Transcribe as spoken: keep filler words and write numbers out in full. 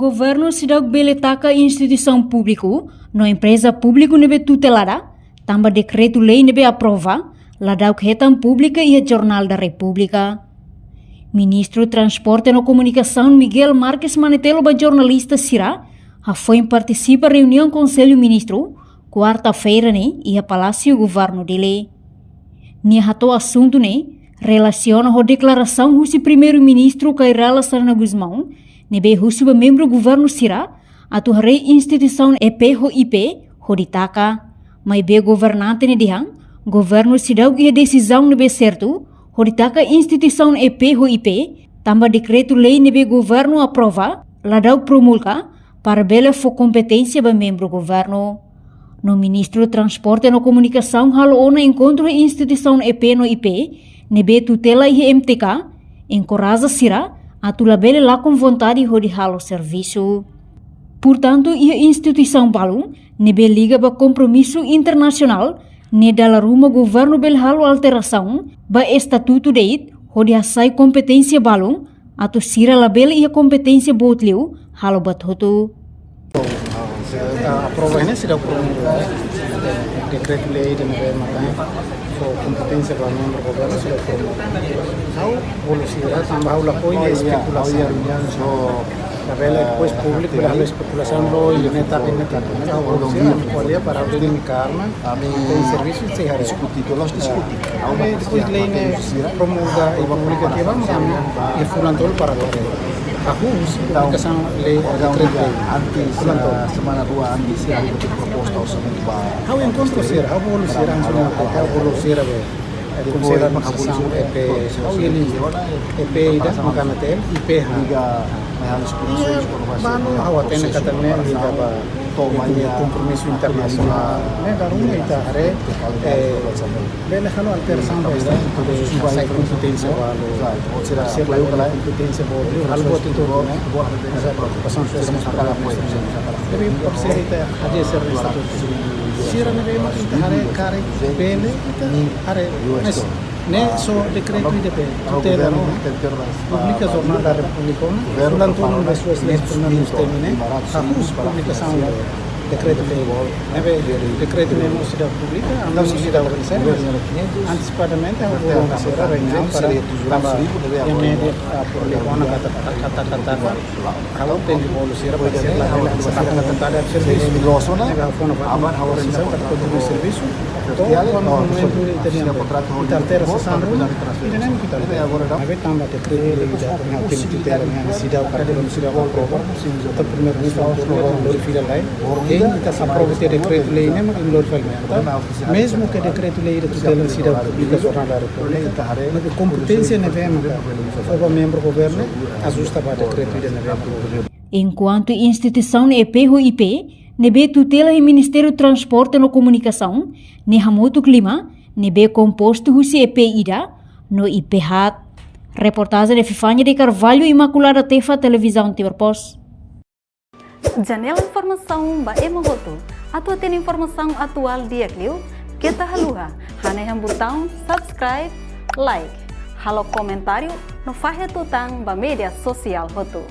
Governu seidauk bele taka instituisaun públiku no empreza públiku ne'ebé tutelada, tanba dekretu-lei ne'ebé aprova, ladauk hetan públika iha Jornál da Repúblika. Ministru Transporte no Komunikasaun Miguel Marques Manetelu ba jornalista sira, hafoin partisipa reuniaun Konsellu Ministru, kuarta-feira ne'e, iha Palásiu Governu Dili. Nia hato'o asuntu ne'e relasiona ho deklarasaun husi Primeiru-Ministru Kay Rala Xanana Gusmão, ne'ebé husu ba membru governu sira atu haree instituisaun E P ho I P hodi taka. Maibé governante ne'e dehan, governu seidauk iha desizaun ne'ebé sertu hodi taka instituisaun E P ho I P, tanba dekretu-lei ne'ebé governu aprova ladauk promulga para bele fó kompeténsia ba membru governu. No Ministru Transporte no Komunikasaun halo ona enkontru ho instituisaun E P no I P ne'ebé tutela iha M T K, enkoraja sira atu labele lakon vontade hodi halo servisu. Portantu, iha instituisaun balun ne'ebé liga ba kompromisu internasionál ne'e dala ruma governu bele halo alterasaun ba estatutu de'it hodi hasai kompeténsia balun, atu sira labele iha kompeténsia boot liu halo buat hotu. Ah, aprova ne'e seidauk promulga, eh, dekretu-lei ida ne'ebé maka fó kompeténsia ba membru governu seidauk promulga. Ha'u bolu sira tanba ha'u lakohi iha espekulasaun. Labele depois públiku bele halo espekulasaun lo, ida ne'e tapi ne'e tapi. Ha'u bolu sira, ha'u ko'alia para ha'u dehan katak ami tenke servisu sei haree. Diskute, todos diskute. Ne'ebé depois lei ne'e promulga i publika tiha ba, ami iha fulan tolu para atu haree. Hahú husi publikasaun lei, dekretu-lei. Antes, fulan tolu. Ah, semana dua antes, iha proposta orsamentu ba. Ha'u enkontru sira, ha'u bolu sira, ha'u bolu sira be. Eh, konsidera maka sasán E P, ha'u iha liña E P ida maka Anatel, I P ha. Liga, mai halo espekulasaun kona-ba. Banu, ha'u hatene katak ne'e liga ba kompromisu internasionál. Ne'e dala ruma ita haree, eh, bele halo alterasaun ba estatutu de'it, hasai kompeténsia balu, sira labele kompeténsia balu, halo buat hotu ne'e, mas preokupasaun sira mós para. Tapi parseria ita hadi'a sira estatutu. Sira ne'ebé mak ita haree karik bele ita haree. Mas ne'e só dekretu ida be tutela ona. Publika Jornál da Repúblika ona, fulan tolu ne'e suas leis primeiru mós termina, hahú husi publikasaun dekretu-lei. Ne'ebé dekretu ne'e mós seidauk publika, ami mós seidauk organisadu, mas antesipadamente ha'u bolu sira reuniaun para tanba iha média, ah, publika ona katak, katak, katak, katak. Ha'u tenke bolu sira para sira labele hanesan lakon vontade atu servisu. Ne'ebé ha'u fó ona ba organizasaun katak kontinua servisu. To'o kuandu momentu ita dehan ita altera sasán ruma, ida-ne'e mak ita altera. Maibé tanba dekretu-lei ida ne'e ha'u tenke tutela, ne'e seidauk karik seidauk aprova. Entaun Primeiru-Ministru ha'u bolu ita lori fila lai. Hein ita aprova tiha dekretu-lei ne'e mak ita lori fila lai. Entaun mezmu ke dekretu-lei ida tutela seidauk publika Jornál da Repúblika, maibé kompeténsia ne'ebé maka fó ba membru governu ajusta ba dekretu ida ne'ebé maka. Enkuantu instituisaun E P ho I P ne'ebé tutela iha Ministériu Transporte no Komunikasaun ne'e hamutuk lima, ne'ebé kompostu husi E P ida no I P haat. Reportajen Epifania de Carvalho, Imaculada Tefa, Televizaun Timor Post. Janela informasaun ba ema hotu. Atu hatene informasaun atuál di'ak liu, keta haluha hanehan butaun subscribe, like, halo komentáriu no fahe tutan ba média sosiál hotu.